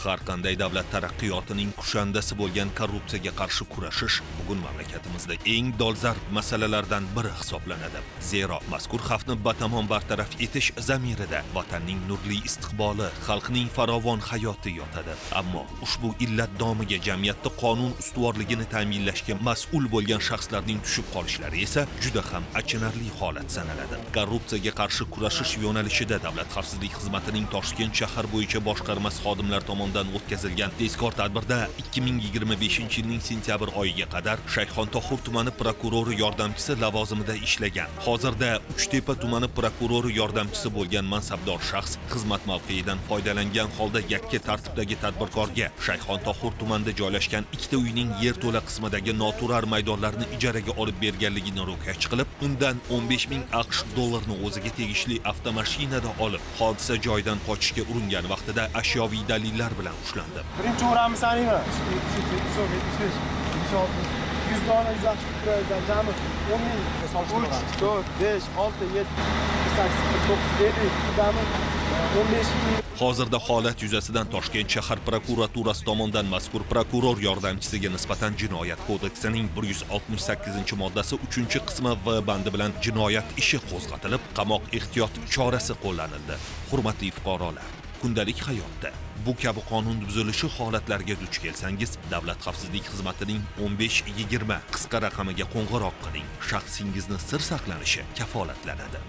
Har qanday davlat taraqqiyotining kushandasi bo'lgan korrupsiyaga qarshi kurashish bugun mamlakatimizda eng dolzarb masalalardan biri hisoblanadi. Zero mazkur xavfni batamom bartaraf etish zamirida vatanning nurli istiqboli, xalqning farovon hayoti yotadi. Ammo ushbu illat domiga jamiyatda qonun ustuvorligini ta'minlashga mas'ul bo'lgan shaxslarning tushib qolishlari esa juda ham achinarli holat sanaladi. Korrupsiyaga qarshi kurashish yo'nalishida Davlat xavfsizlik xizmatining Toshkent shahar bo'yicha boshqarmasi xodimlari tomonidan o'tkazilgan tezkor tadbirda 2025-yilning sentyabr oyiga qadar Shayxontohur tumani prokurori yordamchisi lavozimida ishlagan, hozirda Uchtepa tumani prokurori yordamchisi bo'lgan mansabdor shaxs xizmat mavqeidan foydalangan holda yakka tartibdagi tadbirkorga Shayxontohur tumanida joylashgan ikkita uyning yerto'la qismidagi noturar maydonlarni ijaraga olib berganligini ro'kach qilib, undan 15 ming AQSh dollarini o'ziga tegishli avtomashinada olib, hodisa joyidan qochishga uringan vaqtida ashyoviy dalillar bilan ushlandi. Birinchi o'rinni sanayman. 74, 75, 76, 100 dona 100 AQSh puli, jami 10 ming. 3, 4, 5, 6, 7, 8, 9, 50, jami 15 ming. Hozirda holat yuzasidan Toshkent shahar prokuraturasi tomonidan mazkur prokuror yordamchisiga nisbatan Jinoyat kodeksining 168-moddasi 3-qismi V bandi bilan jinoyat ishi qo'zg'atilib, qamoq ehtiyot chorasi qo'llanildi. Hurmatli fuqarolar, kundalik hayotda bu kabi qonun buzilishi holatlariga duch kelsangiz, Davlat xavfsizlik xizmatining 15 20 qisqa raqamiga qo'ng'iroq qiling. Shaxsingizni sir saqlanishi kafolatlanadi.